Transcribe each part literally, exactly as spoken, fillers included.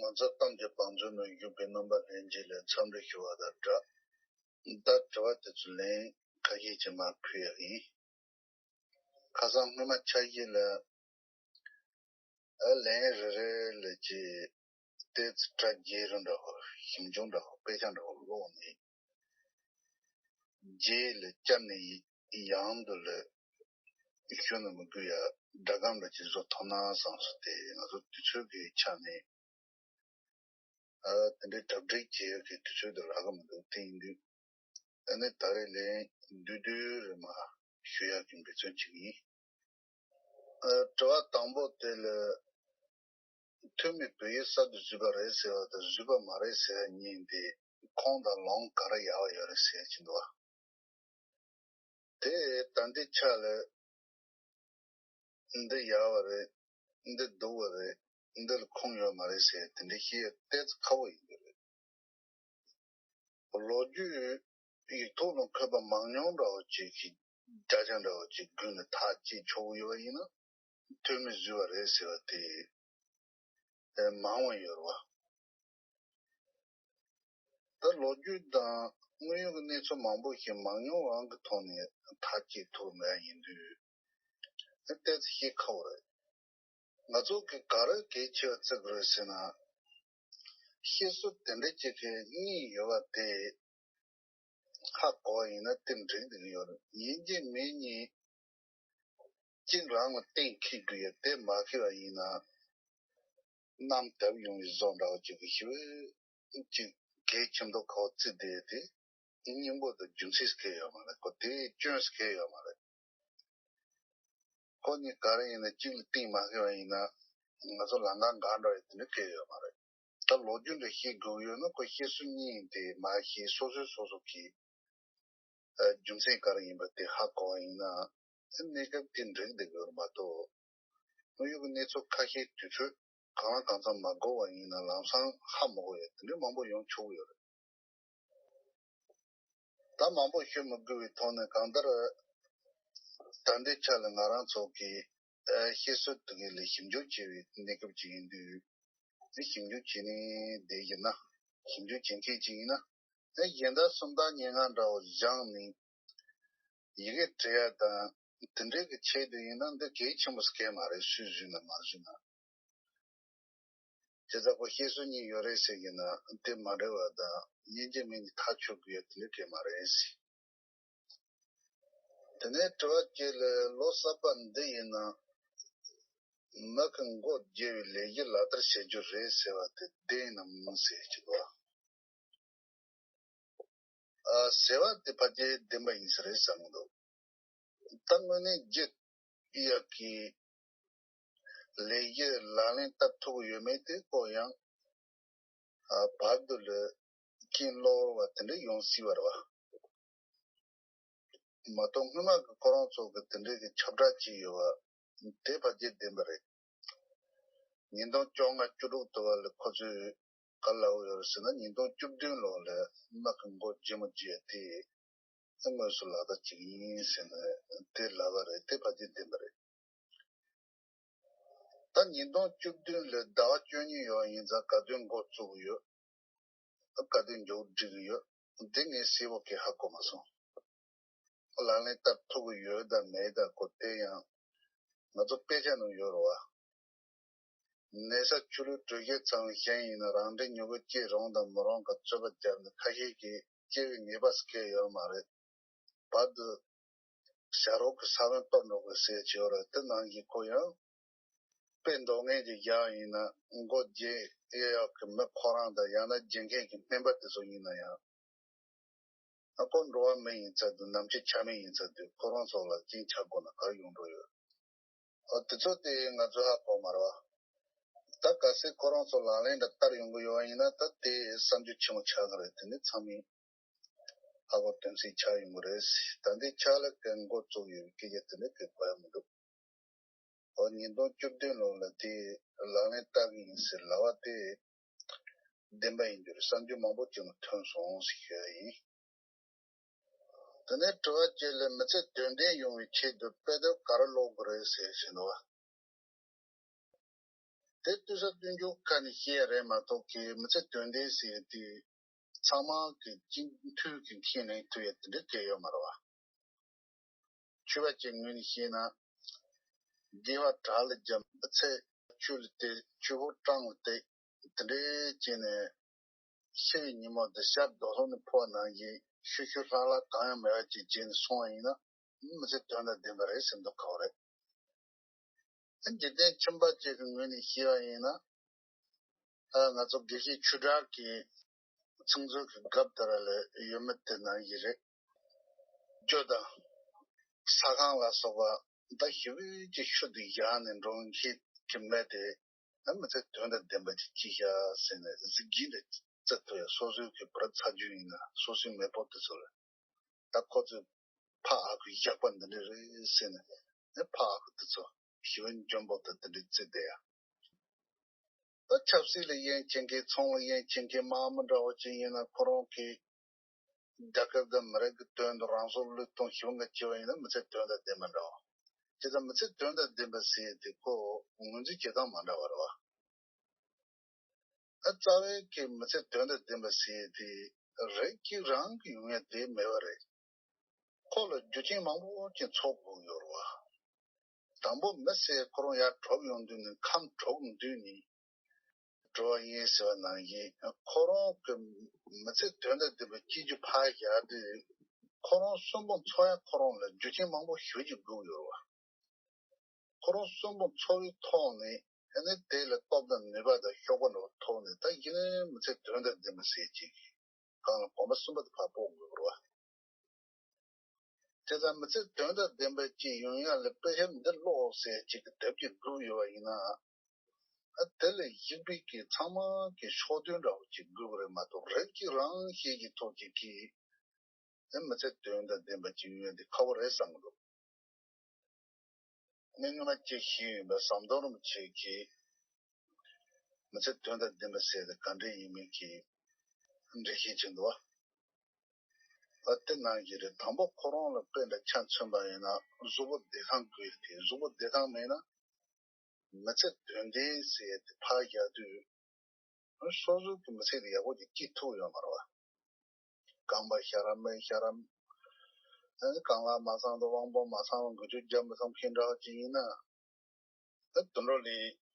ང་ཚོ་གཏམ་གྱི་བང་མཛོད་ནང་བཞུགས་པའི་རྣམ་པ་ལྷན་རྒྱས་ལ་འཚམས་འདྲི་ཞུ་བ་དང་སྦྲགས། ད་དྲི་བ་དེ་ཚོ་ལན་ཁ་ཤས་ཅིག་མར་ཕུལ་ཡག་ཡིན། ཁ་སང་སྔོན་མ་ཆ་ཤས་ལ། ཨ་ལན་རེ་རེ་ལ་ཅིག་ཏོག་ཙམ་སྒྲ་རྒྱས་རུ་འདྲ་བོ། ཞིབ་འཇུག་འདྲ་བོ། དཔེ་ཆ་འདྲ་བོ་ཀློག་ནས། རྗེས་ལ་བསྐྱར་ནས་ཡང་དུ་ལ་ཞུ་ན་མི་དགོས་ཡ། སྒྲ་སྒམ་འདྲ་ཅིག་བཟོ་ཐུབ་ན་བསམ་སོང་། དེ་ང་ཚོ་དུས་ཚོད་ཀྱི་ཆ་ནས། ཨ་དེ་འདྲའི་གྲ་སྒྲིག་བྱེད་ཡག་གི་དུས་ཚོད་དེ་རག་གི་མི་འདུག་དེ་ཡིན་དུས། ཨ་ནི་ད་རེས་ལན་བསྡུས་བསྡུས་རེ་མར་ཞུ་ཡག་གི་འབད་བརྩོན་བྱེད་ཀྱི་ཡིན། ཨ་དྲི་བ་དང་པོ་དེ་ལ། ཐོན་མིས་བོད་ཡིག་གསར་དུ་བཟོས་པ་རེད་ཟེར་བ་དང་བཟོས་པ་མ་རེད་ཟེར་ཡ་གཉིས་འདི་ཁུངས་དང་ལུང་ག་རེ་ཡག་པ་ཡོད་རེད་ཟེར་གྱི་འདུག་བ། དེ་ད་ལྟའི་ཆ་ལ་འདི་ཡག་པ་རེད། འདི་སྡུག་པ་རེད། འདི་ལ་ཁུངས་ཡོད་མ་རེད་ཟེར་དེ་འདྲ་བཤད་ཡ་ཏོག་ཙམ་ཁག་པོ་ཡིན་གྱི་རེད། ལོ་རྒྱུས་ཡིག་ཐོག་ལ་འཁོད་པ་མང་ཉུང་འདྲ་བོ་ཅིག་གི་བརྒྱ་ཆ་འདྲ་བོ་ཅིག་བགོས་ནས་ཐག་བཅད་ཆོག་གི་ཡོད་པ་ཡིན་ན། ཐོན་མིས་བཟོས་པ་རེད་ཟེར་བ་དེ་མང་བ་ཡོད་རེད་བ། ད་ལོ་རྒྱུས་དང་དངོས་ཡོད་ཀྱི་གནས་ཚུལ་མང་པོ་ཞིག་མང་ཉུང་རང་གི་ཐོག་ནས་ཐག་བཅད་ཐུབ་མེད་ཡིན་དུས། ཏོག་ཙམ་བཤད་ཁག་པོ་རེད། ང་ཚོ་གིས་ག་རེ་གལ་ཆེ་བ་བརྩི་དགོས་རེད་ཟེར་ན། བཤད་སྲོལ་དེ་འདྲ་ཅིག་གི་གཉིས་ཡོད་པ་དེ་ཧ་གོ་བ་ཡིན་ན་དེ་འགྲིག་འདུག་ཡོད་རེད། ཡིན་གཅིག་མིན་གཉིས་གཅིག་རང་ལ་གཏན་འཁེལ་དགོས་ཡ་དེ་མ་འཁེལ་བ་ཡིན་ན། གནམ་དྭངས་ཡོང་བའི་བཟོ་འདྲ་བ་ཅིག་གི་ཞིབ་ཅིག་གལ་ཆེ་མདོག་ཁ་པོ་བརྩི་བསྡད་དེ། སྙིང་པོ་དང་རྒྱུ་མཚན་སྐད་ཡོད་མ་རེད། ཁོ་དེ་སྐྱོན་སྐད་ཡོད་མ་རེད། ཁོ་གཉིས་ག་རེ་ཡིན་ན་གཅིག་ལ་གཏིང་མ་ཁེལ་བ་ཡིན་ན། ང་ཚོ་ལམ་ཁ་འགག་འགྲོ་ཡི་དེ་འདྲ་སྐད་ཡོད་མ་རེད། ད་ལོ་རྒྱུས་འདྲ་ཤེས་དགོས་ཡོད་ན་ཁོ་བཤད་སྲོལ་གཉིས་དེ་མ་ཤེས་སོ་སོས་སོ་སོ་གི་རྒྱུ་མཚན་ག་རེ་ཡིན་པ་དེ་ཧ་གོ་བ་ཡིན་ན། གནས་སྐབས་དེ་འགྲིག་བསྡད་ཡོད་མ་གཏོགས། དངོས་ཡོད་ཀྱི་གནས་ཚུལ་ཁ་ཤས་དུས་ཚོད་གང་ལ་གང་འཚམ་མ་འགོར་བ་ཡིན་ན་ལམ་སང་ཧ་མ་གོ་ཡ་དེ་འདྲ་མང་པོ་ཡོང་ཆོག་གི་ཡོད་རེད། ད་མང་པོ་ཤོད་མི་དགོས་པའི་ཐོག་ནས་གང་ལྟར། ད་ལྟའི་ཆ་ལ་ང་རང་ཚོ་གི་བཤད་སྲོལ་དེ་གའི་ལ་ཞིབ་འཇུག་བྱེད་པའི་གནས་སྐབས་ཅིག་ཡིན་དུས། དེ་ཞིབ་འཇུག་བྱེད་ནས་བསྡད་ཡིན་ན། ཞིབ་འཇུག་བྱེད་མཁན་ཅིག་ཡིན་ན། དེ་གཞན་དག་སུམ་རྟགས་སྙན་ངག་འདྲ་བོ་བཞག་ནས་ཡི་གེ་འབྲི་ཡ་དང་དེ་འདྲའི་གི་ཆེད་དུ་ཡིན་ན་འདི་གལ་ཆེན་པོ་སྐད་མ་རེད། སུས་བཟོས་ན་མ་བཟོས་ན། དེ་ལྟ་བུ་བཤད་སྲོལ་གཉིས་ཡོད་རེད་ཟེར་གྱི་ན་དེ་མ་འགྲིག་པ་དང་། ཡིན་གཅིག་མིན་གཅིག་ཐག་ཆོད་དགོས་ཡ་དེ་འདྲ་གང་ཡང་མ་རེད། དེ་ནས་དྲི་བ་གཅིག་ལ། ལོ་གསར་པ་འདི་ཡིན་ན་མི་གི་མགོ་བརྗེ་བའི་ལས་གཞི་ལག་བསྟར་བྱེད་རྒྱུ་རེད་ཟེར་བ་དེ་བདེན་ནམ་ཟེར་གྱི་འདུག་ཨ། ཟེར་བ་དེ་ཕལ་ཆེར་བདེན་པ་ཡིན་ས་རེད་བསམ་གྱི་འདུག་ད་དངོས་གནས་བརྗེ་ཡག་གི་ལས་གཞི་ལག་ལེན་བསྟར་ཐུབ་ཀྱི་ཡོད་མེད་དེ་ཁོ་ཡང་ཨ་བར་དུ་ལ་རྐྱེན་གློ་བུར་བ་དེ་འདྲ་ཡོང་སྲིད་པ་རེད་བ། མ་གཏོགས་སྔོན་མ་གི་ཁོ་རང་ཚོ་གི་དེ་འདྲའི་གི་ཁྱབ་བསྒྲགས་བྱས་ཡོད་པ་དེ་ཕལ་ཆེར་བདེན་པ་རེད། ཉིས་སྟོང་བཅོ་ལྔ་བཅུ་དྲུག་དུ་བ་ལ་ཁོ་ཚོས་ག་ལབ་ཡོད་རེད་ཟེར་ན། ཉིས་སྟོང་བཅུ་བདུན་ལོ་ལ་མི་གི་མགོ་བརྗེ་མི་བརྗེ་དེ་དངོས་སུ་ལག་བསྟར་བྱེད་ཀྱི་ཡིན་ཟེར་ནས་དེ་ལབ་པ་རེད། དེ་ཕལ་ཆེར་བདེན་པ་རེད། ད་ཉིས་སྟོང་བཅུ་བདུན་ལོའི་ཟླ་བ་བཅུ་གཉིས་ཡོལ་ཡིན་ཙང་ག་དུས་འགོ་བཙུགས་ཡོད། ག་དུས་མཇུག་སྒྲིལ་ཡོད། འདི་ངས་གསལ་པོ་གང་ཡང་ཧ་གོ་མ་སོང་། ལག་ལེན་བསྟར་ཐུབ་ཀྱི་ཡོད་དམ་མེད་དམ་སྐོར་དེ་ཡང་ང་ཚོ་དཔེ་ཆ་ནང་ཡོད་རེད་བ། ནད་ས་ཆུ་ལུད་དྲོད་གཤེར་ཚང་བའི་ཞན་ཡིན་ན་རང་འདྲེན་མྱུ་གུ་སྐྱེ་རུང་དང་མི་རུང་ག་རྩོད་པ་བརྒྱབ་ནས་ཁ་ཤས་ཀྱིས་སྐྱེ་བའི་ངེས་པ་སྐད་ཡོད་མ་རེད། བར་དུ་བྱ་རོག་གི་ས་བོན་གཏོར་འགྲོ་དགོས་ཟེར་བྱས་ཡོད་རེད། དེ་ནང་བཞིན་ཁོ་ཡང་དཔེ་མདོག་ངན་གྱི་བཞག་ཡིན་ན་མགོ་བརྗེ་ཡག་གི་མི་ཁོ་རང་དང་ཡང་ན་བརྗེ་མཁན་གྱི་སྨན་པ་དེ་ཚོ་ཡིན་ན་ཡང་། ཨ་ཁོ་འགྲོ་བ་མི་ཡིན་ཚར་དུས། ནམ་འཆི་ཆ་མེད་ཡིན་ཚར་དུས་ཁོ་རང་ཚོ་ལ་རྐྱེན་ཆགས་དགོས་ན་ག་རེ་ཡོང་འགྲོ་ཡོད། ཨ་དེ་ཚོ་དེ་ང་ཚོས་ཧ་གོ་མ་རེད་བ། ད་གལ་སྲིད་ཁོ་རང་ཚོ་ལག་ལེན་འདྲ་བསྟར་ཡོང་གི་ཡོད་པ་ཡིན་ན་ད་དེ་གསར་འགྱུར་ཆེན་མོ་ཆགས་ཀྱི་རེད། དེ་ནི་ཚང་མས་ཧ་གོ་དོན་ཚན་ཆགས་ཡོང་གི་རེད། ད་འདི་ཆ་ལ་གན་འགོ་བཙུགས་ཡོད་པའི་སྐད་ཆ་དེ་ནི་གི་གོ་ཡ་མི་འདུག་ཨོ་ཉིས་སྟོང་བཅུ་བདུན་ལོ་ལ་དེ་ལག་ལེན་བསྟར་གི་ཡིན་ཟེར་ལབ་པ་དེ་བདེན་པ་ཡིན་རྒྱུ་རེད། གསར་འགྱུར་མང་པོ་ཅིག་ནང་ཐོན་སོང་ཟེར་ཞུ་ཡ་ཡིན། དེ་ནས་དྲི་བ་གཅིག་ལ། མི་ཚེ་དོན་ལྡན་ཡོང་བའི་ཆེད་དུ་དཔེ་དེབ་ག་རེ་ཀློག་དགོས་རེད་ཟེར་ཟེར་འདུག་བ། དེ་ལྟོས་ས་སྟོན་རྒྱུ་ཁ་ནས་བཤད་ཡ་རེད་མ་གཏོགས་ཀྱི་མི་ཚེ་དོན་ལྡན་ཟེར་ཡ་དེ་ཚང་མ་གི་སྤྱི་འཐུས་ཀྱི་མཁྱེན་ནས་ཐུབ་ཡ་དེ་འདྲ་གལ་ཡོད་མ་རེད་བ། ཆོས་པ་ཅིག་ངོས་ནས་བཤད་ན། དགེ་བ་དྲག་ལ་རྒྱབ། མི་ཚེ་ཆོས་ལ་གཏད། ཆོས་འཁོར་བསྐྲངས་ལ་གཏད། དེ་འདྲའི་བྱས་ནས་ཤི་བའི་ཉིན་མོ་འདི་ཤར་རྡོ་ལྷོ་ནས་འཕོ་བ་ནང་བཞིན་ཤུལ་ཤུལ་ལྷག་ལྷག་གང་ཡང་མེད་པ་ཅིག་བྱས་ནས་སོང་བ་ཡིན་ན་མི་ཚེ་དོན་དང་ལྡན་པ་རེད་ཟེར་འདུག་ག་བ་རེད། འཇིག་རྟེན་ཁྱིམ་པ་ཅིག་གི་ངོས་ནས་བཤད་པ་ཡིན་ན། ཨ། ང་ཚོ་དགེ་བཤེས་ཆོས་གྲགས་ཀྱི་ཚིག་མཛོད་ཀྱི་སྒབ་དེ་ར་ལ་ཡོད་མེད་དེ་ནང་བཞིན་རེད། ཇོ་དང་ས་ཁང་ལ་སོགས་པ་ད་ཞེ་པོ་ཅིག་ཤུལ་དུ་བཞག་ནས་འགྲོ་མཁན་གྱི་མི་དེ་ཨ་མི་ཚེ་དོན་དང་ལྡན་པ་ཅིག་སྐྱེལ་ཤག་ཟེར་ནས་གཟི་བརྗིད་འདྲ་བརྩི་ཐུབ་ཡ། སོ་སོའི་གི་བུ་ར་ཚ་རྒྱུད་ཡིན་ན་སོ་སོའི་མེས་པོ་དེ་ཚོ་ལ། ད་ཁོ་ཚོས་ཕ་ཨ་ཁུའི་ཞགས་པ་འདི་འདྲ་རེད་ཟེར་ནས་ཨེ་ཕ་ཨ་ཁུ་དེ་ཚོ་ཞི་བའི་འཇོན་པོ་དང་དེ་འདྲ་བརྩི་བསྡད་ཡ། ད་ཆབ་སྲིད་ལ་དབྱེ་འབྱེད་མཁན། ཚོང་ལ་དབྱེ་འབྱེད་མཁན་དམག་མི་འདྲ་བོ་ཅིག་ཡིན་ན་ཁོ་རང་གིས་རྒྱལ་ཁབ་དང་མི་རིགས་ཀྱི་དོན་དུ་རང་སྲོག་བློས་གཏོང་ཞི་བ་འགའ་བྱས་པ་ཡིན་ན་མི་ཚེ་དོན་དང་ལྡན་པ་འདྲ་བ། བྱས་ཙང་མི་ཚེ་དོན་དང་ལྡན་པ་ཟེར་ཡས་དེ་ཁོ་ངོས་འཛིན་བྱེད་སྟངས་མ་འདྲ་བ་རེད་བ། ཨ། རྩ་བའི་གི་མི་ཚེ་དོན་དང་ལྡན་པ་ཟེར་དེ་རིགས་གཅིག་རང་གིས་ཡོང་ཡ་དེ་མེད་པ་རེད། ཁོ་ལ་རྒྱུ་རྐྱེན་མང་པོ་ཅིག་ཚོགས་དགོས་ཡོད་རེད་བ། དང་པོ་མི་ཟེར་ཁོ་རང་ཡར་གྲོངས་ཡོང་དུས་ནས་ཁམས་གྲོངས་དུས་ནས་འགྲོ་བ་ཡིན་ཟེར་བ་ནང་བཞིན་ཁོ་རང་གི་མི་ཚེ་དོན་དང་ལྡན་པ་སྐྱེལ་རྒྱུ་ཕར་བཞག་དུས་ཁོ་རང་གསོན་པོ་འཚོ་ཡ་ཁོ་རང་ལ་རྒྱུ་རྐྱེན་མང་པོ་ཞེ་ཅིག་དགོས་ཡོད་རེད་བ། ཁོ་རང་གསོན་པོ་འཚོ་བའི་ཐོག་ནས་ཨ་ནི་དེ་ལ་སྟོབས་དང་ནུས་པ་དང་གཤོག་པ་འདྲ་བོ་ཐོག་ནས་ད་གཞི་ནས་མི་ཚེ་དོན་དང་ལྡན་པ་ཟེར་ཅིག་གང་ལ་གོམ་པ་གསུམ་པ་དེ་ཕར་སྤོ་དགོས་པ་རེད་བ། དེ་ཙང་མི་ཚེ་དོན་དང་ལྡན་པ་ཅིག་ཡོང་ཡ་ལ་དཔེ་ཆ་འདི་ཀློག་ཟེར་ཅིག་གི་དེབ་ཅིག་བསྒྲུབས་ཡོད་པ་ཡིན་ན། ཨ། དེ་ལ་གཞིགས་པའི་གི་ཚང་མ་གི་ཕྱོགས་སྟོན་འདྲ་བོ་ཅིག་དགོས་པ་རེད་མ་གཏོགས་རིགས་གཅིག་རང་ཤེས་ཀྱི་ཐོག་ཅིག་གིས་ཨ་མི་ཚེ་དོན་དང་ལྡན་པ་ཅིག་ཡོང་ཡ་འདི་ཁག་པོ་རེད་བསམ་གི་འདུག། ངས་སྔོན་མ་ཅིག་ཞུས་ཡིན་པ། ཟམ་གདོང་རིན་པོ་ཆེ་གིས་མི་ཚེ་དོན་དང་ལྡན་པ་ཟེར་དེ་ག་འདྲ་ཡིན་མིན་གྱི་འགྲེལ་བཤད་བྱེད་འདུག་བ། ཨ། དེ་ནང་བཞིན་རེད། དང་པོ་ཁོ་རང་ལ་དཔེ་འདྲ་ཆ་མཚོན་པ་ཡིན་ན་གཟུགས་པོ་བདེ་ཐང་དགོས་ཏེ། གཟུགས་པོ་བདེ་ཐང་མེད་ན་མི་ཚེ་དོན་ལྡན་ཟེར་དེ་ཕར་བཞག་དུས་སོ་སོའི་གི་མི་ཚེ་དེ་ཡག་པོ་ཅིག་སྐྱེལ་ཐུབ་ཡོད་མ་རེད་བ། རྐང་པ་ཤ་རམ་མེ་ཤ་རམ། ཨ་ནི་རྐང་ལག་མ་ཚང་དང་དབང་པོ་མ་ཚང་བ་འགུལ་སྐྱོད་རྒྱག་མི་ཐུབ་མཁན་འདྲ་བ་ཅིག་ཡིན་ན། ཨ། དུད་འགྲོ་ལས་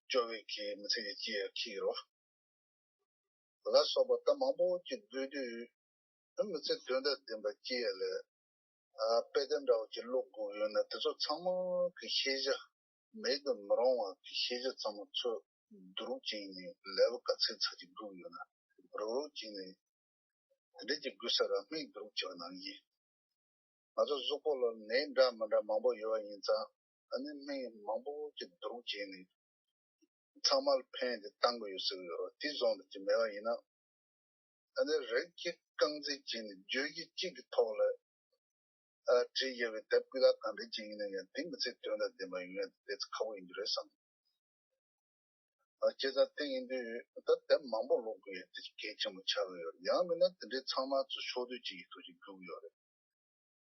སྐྱོ་བའི་གི་མི་ཚེ་ཡི་སྐྱེལ་ཡ་ཁེལ་རོ། ལ་སོགས་པ་ད་མང་པོ་ཅིག་དགོས་དུས། ཨ། མི་ཚེ་དོན་དང་ལྡན་པ་སྐྱེལ་ཡ་ལ། ཨ། དཔེ་དེབ་འདྲ་བོ་ཅིག་ཀློག་དགོས་ཡོད་ན་དེ་ཚོ་ཚང་མ་གི་ཤེས་བྱ། མེད་དུ་མི་རུང་བ་གི་ཤེས་བྱ་ཚང་མ་ཚུར་བསྡུ་རུབ་བྱས་ནས་ལེ་བལ་ག་ཚད་ཚད་ཅིག་དགོས་ཡོད་ན་རུབ་རུབ་བྱས་ནས་དེ་འདྲ་ཅིག་དགོས་ས་ར་སྨན་བསྡུ་རུབ་བྱས་པ་ནང་བཞིན། ང་ཚོ་གཟུགས་པོ་ལ་ནད་འདྲ་མི་འདྲ་མང་པོ་ཡོད་པ་ཡིན་ཙང་ཨ་ནི་སྨན་མང་པོ་ཅིག་བསྡུ་རུབ་བྱས་ནས་ཚང་མ་ལ་ཕན་དེ་བཏང་དགོས་ཡོད་ཟེར་གི་ཡོད་རེད། དེ་བཟོ་འདྲ་ཅིག་མེད་པ་ཡིན་ན། ཨ་ནི་རིགས་གཅིག་རྐང་འཛིན་བྱས་ནས་བརྗོད་གཞི་གཅིག་གི་ཐོག་ལ་ཨ་བྲིས་ཡོད་པའི་དེབ་སྤུས་དག་གང་འདྲ་ཅིག་ཡིན་ན་ཡང་དེ་མི་ཚེ་དོན་དང་ལྡན་པ་ཡོང་ཡ་དེ་ཏོག་ཙམ་ཁག་པོ་ཡིན་རྒྱུ་རེད་བསམ། ཨ། བྱས་ཙང་དེ་ཡིན་དུས་ད་དེབ་མང་པོ་ཀློག་དགོས་ཡ་དེ་གལ་ཆེན་པོ་ཆགས་ཀྱི་ཡོད་རེད། ཡང་མིན་ན་དེ་འདྲའི་ཚང་མ་ཚོ་ཕྱོགས་བསྡུས་ཅིག་གི་ཐོག་ཅིག་བསྒྲུབས་ཡོད་རེད།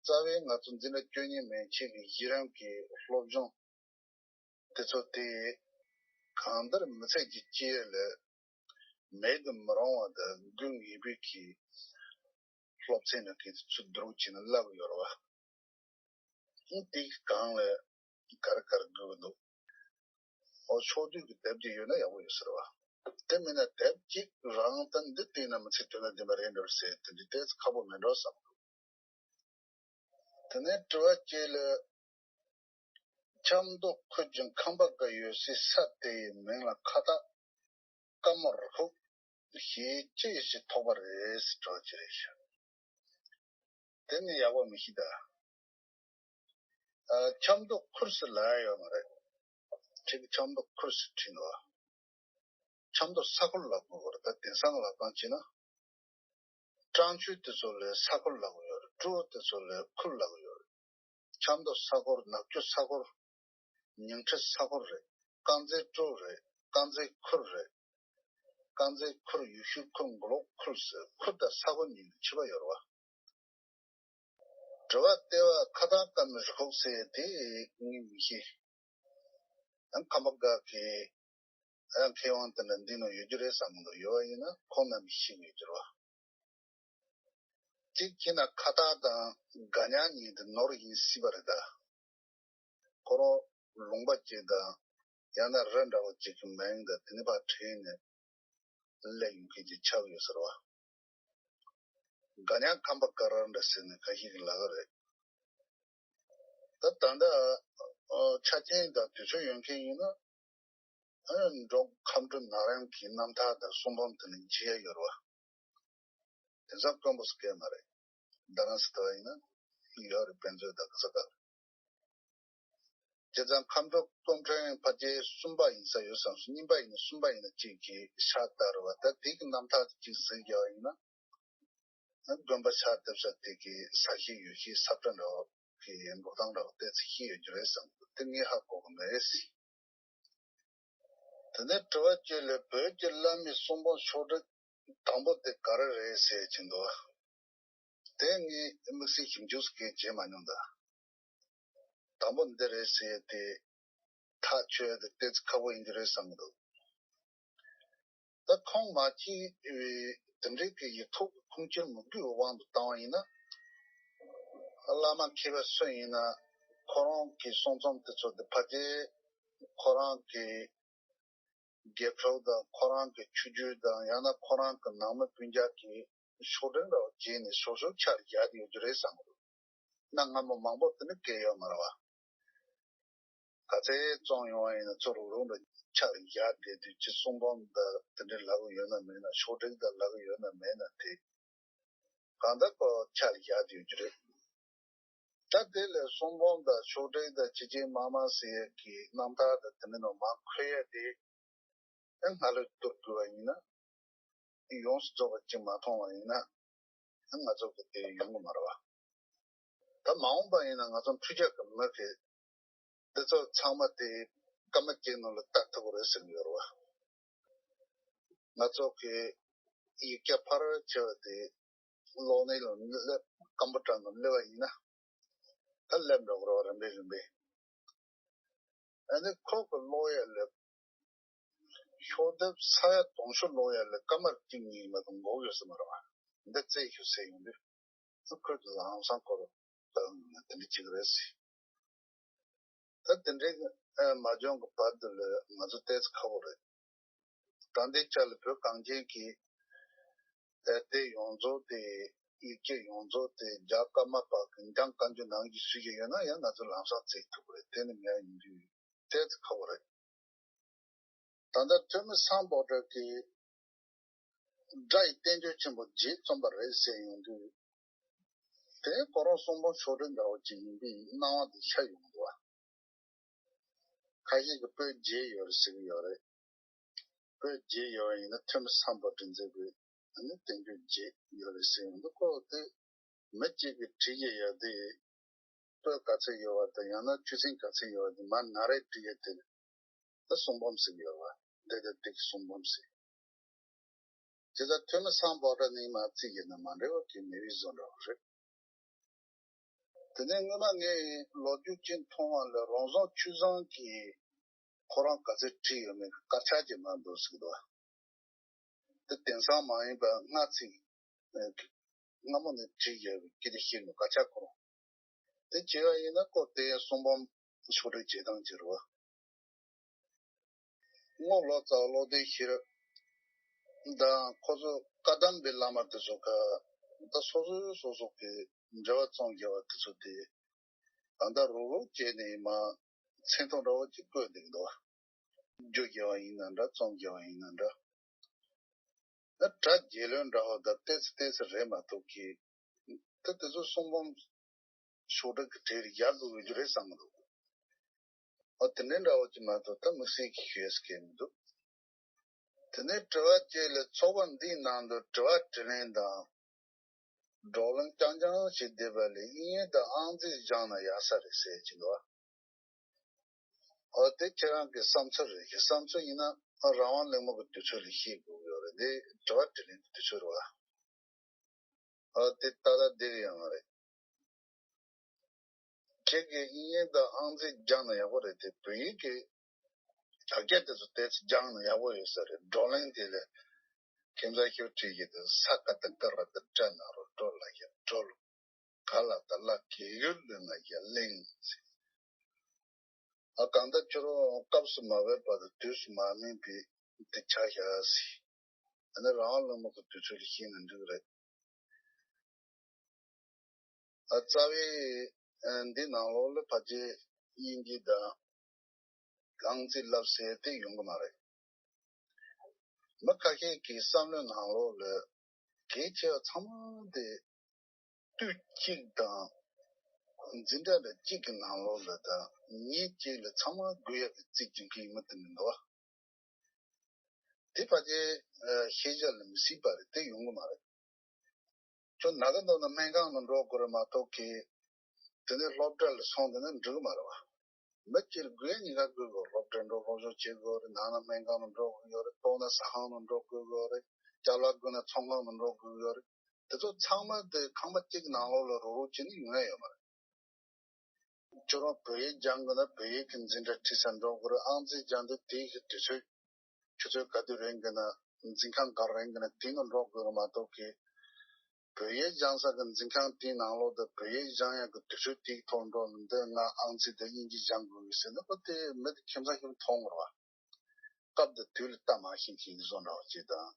རྩ་བའི་ང་ཚོ་འཛིན་གྲྭ་བཅུ་གཉིས་མན་ཆད་ཀྱི་གཞི་རིམ་གྱི་སློབ་སྦྱོང་དེ་ཚོ་དེ་གང་ལྟར་མི་ཚེ་གཅིག་སྐྱེལ་ལ་མེད་དུ་མི་རུང་བ་དང་དགོས་ངེས་པའི་གི་སློབ་ཚན་ནང་གི་ཚུར་བསྡུ་རུབ་བྱས་ན་བསླབས་ཡོད་རེད་བ། ཨང་། དེའི་སྒང་ལ་ག་རེ་ག་རེ་དགོས་ཀྱི་འདུག། ཨོ། ཕྱོགས་བསྡུས་ཀྱི་དེབ་ཅིག་ཡོད་ན་ཡག་པོ་ཡོད་ས་རེད་བ། དེ་མིན་ན་དེབ་གཅིག་རང་ད་འདི་བལྟས་ན་མི་ཚེ་དོན་དང་ལྡན་པ་རེད་འགྲོ་ཟེར་དེ་འདྲ་ཏོག་ཙམ་ཁག་པོ་མེད་འགྲོ་བསམ་འདུག། དེ་ནས་དྲི་བ་གཅིག་ལ། ཆབ་མདོ་ཁུལ་གྱི་ཁམས་པ་འགའ་ཡོད་སའི་ས་དེ་ཡི་མིང་ལ་ཁ་བཏགས་ཀ་མོ་རི་ཁུག་ཞེས་ཅི་ཞིག་ཐོགས་པ་རེད་ཟེར་དྲི་བ་ཅིག་རེད་ཤག། དེ་ནི་ཡག་པོ་མི་ཤེས་ད། ཨ། ཆབ་མདོ་ཁུལ་ཟེར་ལབ་ཡ་ཡོད་མ་རེད། ཁྱེད་ཀྱིས་ཆབ་མདོ་ཁུལ་ཟེར་བྲིས་འདུག། ཆབ་མདོ་ས་ཁུལ་ལབ་དགོས་པ་རེད། ད་དེང་སང་ལབ་སྟངས་བྱས་ན། ཀྲང་ཆུས་དེ་ཚོ་ལ་ས་ཁུལ་ལབ་ཀྱི་ཡོད་རེད། ཀྲོའུ་དེ་ཚོ་ལ་ཁུལ་ལབ་ཀྱི་ཡོད་རེད། ཆབ་མདོ་ས་ཁུལ། ནག་ཆུ་ས་ཁུལ། ཉིང་ཁྲི་ས་ཁུལ་རེད། དཀར་མཛེས་ཀྲོའུ་རེད། དཀར་མཛེས་ཁུལ་རེད། དཀར་མཛེས་ཁུལ། ཡུལ་ཤུལ་ཁུལ། མགོ་ལོག་ཁུལ་ཟེར། ཁུལ་དང་ས་ཁུལ་གཉིས་ནི་ཕྱེ་བ་ཡོད་རེད་བ། དྲི་བ་ལྟེ་བ་ཁ་བཏགས་ཀ་མོ་རི་ཁུག་ཟེར་དེ་ངས་མི་ཤེས། ཡང་ཁམས་པ་འགའ་གིས་ ཨ་མཁས་དབང་དེ་འདྲ་འདི་ནང་ཡོད་རྒྱུ་རེད་བསམ་གི་འདུག་ཡོད་པ་ཡིན་ན་ཁོང་རྣམ་པས་ཤེས་ཀྱི་ཡོད་རྒྱུ་རེད་བ། གཅིག་བྱས་ན་ཁ་བཏགས་དང་སྒ་ཉག་གཉིས་དེ་ནོར་ཡིན་སྲིད་པ་རེད་ད། ཁོ་རང་ལུང་པ་གཅིག་དང་ཡང་ན་རི་འདྲ་བོ་གཅིག་གི་མིང་དང་དེ་ནས་ཕར་བྲིས་ནས་སླེབས་ཡོང་མཁན་ཅིག་ཆགས་ཡོད་ཟེར་བ། སྒ་ཉག་ཁམས་པ་ཀ་ར་འདྲ་ཟེར་ནས་ཁ་ཤས་ཀྱིས་ལབ་ཀྱི་རེད། ད་ད་ལྟ་ཨ་ཆ་རྐྱེན་དང་དུས་ཚོད་ཡོད་མཁན་ཡིན་ན། ཨ་འབྲོག་ཁམས་སྤྲུལ་ནག་རང་གི་རྣམ་ཐར་དང་གསུང་འབུམ་དེ་ནི་མཇལ་ཡ་ཡོད་རེད་བ། དེང་སང་དཀོན་པོ་སྐད་མ་རེད། རྡ་རམ་ས་ལ་ཡིན་ན་ཡོད་རེད། དཔེ་མཛོད་དང་ག་ས་ག་རེད། བྱས་ཙང་ཁམས་སྤྲུལ་སྐུ་ཕྲེང་ཕལ་ཆེར་གསུམ་པ་ཡིན་ས་ཡོད་བསམ་སོང་། གཉིས་པ་ཡིན་ན་གསུམ་པ་ཡིན་ན་གཅིག་གིས་ཤ་སྟག་རེད་བ། ད་དེ་གི་རྣམ་ཐར་དེ་གཅིག་གཟིགས་རྒྱག་པ་ཡིན་ན། དགོན་པ་ཕྱག་འདེབས་ས་དེ་གི་ས་གཞི་ཡོད་གཞི་ས་ཁྲ་འདྲ་བོ་གི་འབྲོག་ཐང་འདྲ་བོ་ཏོག་ཙམ་ཤེས་ཡོད་རྒྱུ་རེད་བསམ་གི་འདུག་དེ་ངས་ཧ་གོ་གི་མེད། དེ་ནས་དྲི་བ་གཅིག་ལ་བོད་ཀྱི་བླ་མའི་གསུང་འབུམ་ཕྱོགས་བསྒྲིགས་དང་པོ་དེ་ག་རེ་རེད་ཟེར་གྱི་འདུག་དེ་ངས་དམིགས་བསལ་ཞིབ་འཇུག་ཟེར་མཁན་བྱས་མ་མྱོང་ད། དང་པོ་འདི་རེད་ཟེར་ཏེ་ཐག་ཆོད་ཡ་དེ་ཏོག་ཙམ་ཁག་པོ་ཡིན་རྒྱུ་རེད་བསམ་གི་འདུག་ད་ཁོང་མ་སྐྱེས་པའི་དེ་འདྲའི་གི་ཡིག་ཐོག་གི་ཁུངས་སྐྱེལ་མི་དགོས་པའི་དབང་དུ་བཏང་བ་ཡིན་ན། བླ་མ་མཁས་པ་སུ་ཡིན་ན་ཁོ་རང་གི་གསུང་རྩོམ་དེ་ཚོ་དེ་ཕལ་ཆེར་ཁོ་རང་གི་དགེ་ཕྲུག་དང་ཁོ་རང་གི་ཆོས་བརྒྱུད་དང་ཡང་ན་ཁོ་རང་གི་ནང་མི་སྤུན་ཀྱག་གིས་ཕྱོགས་སྒྲིག་འདྲ་བོ་བྱས་ནས་སོ་སོའི་ཆ་ལ་བཞག་བསྡད་ཡོད་རྒྱུ་རེད་བསམ་གི་འདུག་གནའ་སྔ་མོ་མང་པོ་དེ་འདྲ་བཀལ་ཡོད་མ་རེད་བ། ག་ཚད་བཙོང་ཡོང་བ་ཡིན་ན་ཚུར་རུག་རུག་འདྲ་ཆ་ལ་བཞག་བསྡད་དུས་ཅི་གསུང་འབུམ་དང་དེ་འདྲ་ལབ་ཀྱི་ཡོད་ན་མེད་ན། ཕྱོགས་སྒྲིག་དང་ལབ་ཀྱི་ཡོད་ན་མེད་ན། དེ་གང་ལྟར་ཁོ་ཆ་ལ་བཞག་བསྡད་ཡོད་རྒྱུ་རེད། ད་དེ་ལས་གསུང་འབུམ་དང་ཕྱོགས་སྒྲིག་དང་ཅི་བྱེད་མ་མ་ཟེར་ཡས་ཀྱི་རྣམ་ཐར་དང་དེ་འདྲ་ནང་མར་འཁོད་ཡས་དེ་ཨེ་སྔ་ལོས་བསྡུར་དགོས་པ་ཡིན་ན། ཡོངས་སུ་རྫོགས་པ་ཅིག་མ་མཐོང་བ་ཡིན་ན། ང་ཚོ་གི་དེ་ཡོང་གི་མ་རེད་བ། ད་མ་འོངས་པ་ཡིན་ན་ང་ཚོ་འཕྲུལ་ཆས་ཀྱི་མི་གི་འདི་ཚོ་ཚང་མ་དེ་སྐར་མ་གཅིག་ནང་ལ་ལྟ་ཐུབ་ཀྱི་རེད་ཟེར་གྱི་ཡོད་རེད་བ། ང་ཚོ་གི་ཡིག་བརྒྱ་ཕལ་ཆེ་བ་དེ་གློག་བརྙན་ལ་སླེབས། ཀམ་པུ་ཊར་ནང་སླེབས་པ་ཡིན་ན་ད་སླེབས་འགྲོ་གི་རེད་བ། རིམ་པས་རིམ་པས། ཨ་ནི་ཁོ་གི་ཀློག་ཡ་ལ་ཤོག་ལྡེབ་ས་ཡ་དུང་ཕྱུར་ཀློག་ཡ་ལ་སྐར་མ་གཅིག་གཉིས་མ་གཏོགས་འགོར་གྱི་ཡོད་ས་མ་རེད་བ། འདི་རྩེད་ཤོག་ཟེར་ཡོང་དུས་ཁོས་ལམ་སང་ཁོ་རང་ལྟ་ཡོང་ན་དེ་འདྲ་ཅིག་རེད་ཟེར། ད་དེ་འདྲའི་མ་འཇོན་གྱི་བར་དུ་ལ་ང་ཚོ་ཏོག་ཙམ་ཁག་པོ་རེད། ད་ལྟའི་ཆ་ལ་བོད་གངས་ཅན་གྱི་ཨེ་དེབ་ཡོངས་རྫོགས་དེ། ཡིག་ཆ་ཡོངས་རྫོགས་དེ་རྒྱ་སྐར་མ་པ་གི་འཇང་བཀའ་འགྱུར་ནང་བཞིན་བཟོས་ཀྱི་ཡོད་ན་ཡང་ང་ཚོ་ལམ་སང་བརྩི་ཐུབ་ཀྱི་རེད། དེ་ནི་མེད་ཡིན་དུས་ཏོག་ཙམ་ཁག་པོ་རེད། ད་ལྟ་ཐོན་མི་སམ་བྷོ་ཊ་གིས་སྒྲ་ཡི་བསྟན་བཅོས་ཆེན་པོ་རྗེས་རྩོམ་པ་རེད་ཟེར་ཡོང་དུས། དེ་ཁོ་རང་གསུང་འབུམ་ཕྱོགས་སྒྲིག་འདྲ་བོ་ཅིག་ཡིན་པའི་སྣང་བ་དེ་ཤར་ཡོང་འདུག་བ། ཁ་ཤས་ཀྱིས་པོད་བརྒྱད་ཡོད་རེད་ཟེར་གྱི་ཡོད་རེད། པོད་བརྒྱད་ཡོད་པ་ཡིན་ན་ཐོན་མི་སམ་བྷོ་ཊས་མཛད་པའི་ཨ་ནི་བསྟན་བཅོས་བརྒྱད་ཡོད་རེད་ཟེར་ཡོང་འདུག་ཁོ་དེ་མི་གཅིག་གིས་བྲིས་ཀྱི་ཡོད་དེ། པོད་ག་ཚོད་ཡོད་པ་དང་ཡང་ན་ཆུ་ཚན་ག་ཚོད་ཡོད་པ་དེ་མར་ན་རེ་བྲིས་ཡོད་དེ། ད་གསུང་འབུམ་ཟེར་གྱི་ཡོད་པ། འདི་ལྟར་འདི་གི་གསུང་འབུམ་ཟེར། དེ་ལྟར་ཐོན་མི་སམ་བྷོ་ཊ་ནས་མར་བརྩིས་ཡིན་ན་མ་འདྲ་བ་གི་མེད་པའི་བཟོ་འདྲ་བ་རེད། དེ་ནས་སྔོན་མ་ངས་ལོ་རྒྱུས་ཅིག་མཐོང་བ་ལ་རོང་ཟོམ་ཆོས་བཟང་གིས་ཁོ་རང་ག་ཚོད་བྲིས་ཡོད་མེད་ཀྱི་དཀར་ཆག་ཅིག་མར་འདུག་ཟེར་གྱི་འདུག་དེ་དེང་སང་མ་ཡིན་པ་སྔ་ཚིག་སྔ་མོ་ནས་བྲིས་ཡོད་པའི་སྐད་ཆ་བཤད་ནས་དཀར་ཆག་ཁོ་རང་། དེ་བྱས་པ་ཡིན་ན་ཁོ་དེ་ཡང་གསུང་འབུམ་ཕྱོགས་སྒྲིག་བྱེད་སྟངས་ཅིག་རེད་བ། རྔོག་ལོ་ཙཱ་བ་བློ་ལྡན་ཤེས་རབ་དང་ཁོ་ཚོ་བཀའ་གདམས་པའི་བླ་མ་དེ་ཚོ་ག་ད་སོ་སོ་སོ་སོ་གི་འགྲེལ་པ་རྩོམ་རྒྱག་པ་དེ་ཚོ་དེ་ད་ལྟ་རུག་རུག་བྱས་ནས་མར་མཚན་ཐོ་འདྲ་བོ་ཅིག་བཀོད་བསྡད་འདུག་བ། བསྒྱུར་རྒྱག་པ་ཡིན་ན་འདྲ། རྩོམ་རྒྱག་པ་ཡིན་ན་འདྲ། ད་སྒྲ་རྒྱས་ལོན་འདྲ་བོ་དང་ཏོག་ཙམ་ཏོག་ཙམ་རེད་མ་གཏོགས་ཀྱི། ད་དེ་ཚོ་གསུང་འབུམ་ཕྱོགས་སྒྲིག་གི་གྲས་ལ་ཡར་འགྲོ་གི་རེད་བསམ་གི་འདུག་ཨ་དེ་འདྲའི་འདྲ་བོ་ཅིག་མ་གཏོགས་ད་དམིགས་བསལ་གྱི་ཞུ་ཡས་སྐད་མི་འདུག་དེ་ནས་དྲི་བ་གཅིག་ལ་ཚོགས་པ་འདིའི་ནང་དུ་དྲི་བ་དྲིས་ལན་དང་བགྲོ་གླེང་རྐྱང་རྐྱང་བྱེད་བསྡད་པ་ལས་དབྱིན་ཡིག་དང་ཨང་རྩིས་སྦྱངས་ན་ཡག་ས་རེད་ཟེར་གྱི་འདུག་ཨ་དེ་ཁྱེད་རང་གི་བསམ་ཚུལ་རེད། ཁྱེད་བསམ་ཚུལ་ཡིན་ན་རང་དབང་གླེང་མོལ་གྱི་དུས་ཚོད་ལ་བཤད་དགོས་ཀྱི་ཡོད་རེད། འདི་དྲི་བ་དྲིས་ལན་གྱི་དུས་ཚོད་རེད་བ། ཨ་དེ་ཏག་ཏག་བསྡད་ཀྱི་ཡོད་མ་རེད། ཁྱེད་ཀྱིས་དབྱིན་ཡིག་དང་ཨང་རྩིས་སྦྱངས་ན་ཡག་པོ་རེད་དེ། བོད་ཡིག་གི་ དྲ་རྒྱ་དེ་ཚོ་ཏོག་ཙམ་སྦྱངས་ན་ཡག་པོ་ཡོད་ས་རེད། བགྲོ་གླེང་དེ་ལ་ཁྱིམ་ཚང་ཞིག་བྲིས་ཀྱི་འདུག་ས་ཀ་ཏ་ཀ་ར་ཏ་ཏྲ་ན་རོ་ཏྲོ་ལ་ཡ་ཏྲོ་ལོ། ག་ལ་ད་ལ་གེ་གུ་ལུ་ང་ཡ་གླེང་། ཨ་གང་ལྟར་ཁྱོད་རང་སྐབས་སུ་མ་བབས་པ་དང་དུས་སུ་མ་སྨིན་པའི་འདི་ཆ་བཞག་ཟིག་ཨ་ནི་རང་དབང་ལུང་པ་གི་དུས་ཚོད་ལ་ཤེས་ན་འགྲིག་གི་རེད། ཨ་རྩ་བའི་ཨ་འདི་ནང་ལོགས་ལ་ཕལ་ཆེར་དབྱིན་ཇི་དང་། གང་ཚིག་ལབ་ཟེར་དེ་ཡོང་གི་མ་རེད། མི་ཁ་ཤས་ཀྱི་བསམ་བློའི་ནང་ལོགས་ལ་གལ་ཆེ་བ་ཚང་མ་དེ་དུས་གཅིག་དང་འཛིན་གྲྭ་འདྲ་གཅིག་གི་ནང་ལོགས་ལ་དང་ཉིན་གཅིག་ལ་ཚང་མ་དགོས་ཡག་གི་རྩིས་ཀྱི་མཁན་མི་དེ་མི་འདུག་དེ་ཕལ་ཆེར་ཤེས་བྱ་ལ་མི་སྲིད་པ་རེད། དེ་ཡོང་གི་མ་རེད། ཁྱོད་ན་ག་འདོད་ན་སྨན་ཁང་ལ་འགྲོ་དགོས་རེད་མ་གཏོགས་ཀྱི། དེ་ནས་སློབ་གྲྭ་ལ་སོང་དེ་ནས་འགྲིག་གི་མ་རེད་བ། མི་སྤྱིར་དགོས་ཉེན་ཁ་དགོས་དགོས། སློབ་གྲྭ་འགྲོ་སློབ་སྦྱོང་བྱེད་དགོས་རེད། ནང་ན་སྨན་ཁང་ལ་འགྲོ་དགོས་ཡོད་རེད། ལྟོགས་ན་ཟ་ཁང་ལ་འགྲོ་དགོས་ཡོད་རེད། ཅ་ལག་དགོས་ན་ཚོང་ཁང་ལ་འགྲོ་དགོས་ཡོད་རེད། དེ་ཚོ་ཚང་མ་དེ་ཁང་པ་གཅིག་ནང་ལོགས་ལ་རུག་རུག་བྱས་ནས་ཡོང་ཡ་ཡོད་མ་རེད། ཁྱོད་རང་བོད་ཡིག་སྦྱང་དགོས་ན་བོད་ཡིག་གི་འཛིན་གྲྭ་ཁྲིད་ས་འགྲོ་དགོས་རེད། ཨང་རྩིས་སྦྱང་དུས་དེའི་གི་དུས་ཚོད། ཆུ་ཚོད་ག་དུས་རན་གི་ན། འཛིན་ཁང་ག་རན་གི་ན་དེ་ནང་འགྲོ་དགོས་རེད་མ་གཏོགས་ཀྱི། བོད་ཡིག་སྦྱང་ས་གི་འཛིན་ཁང་དེའི་ནང་ལོགས་དང་བོད་ཡིག་སྦྱང་ཡག་གི་དུས་ཚོད་དེའི་ཐོག་འགྲོ་ན་འདི་ང་ཨང་རྩིས་དང་དབྱིན་ཇི་སྦྱང་དགོས་གི་ཟེར་ན་ཁོ་དེ་མི་དེ་ཁྱིམ་ཚང་ཞིག་མཐོང་དགོས་རེད་བ། སྐབས་དང་དུས་ལ་ལྟ་མ་ཤེས་མཁན་བཟོ་འདྲ་བ་ཅིག་དང་།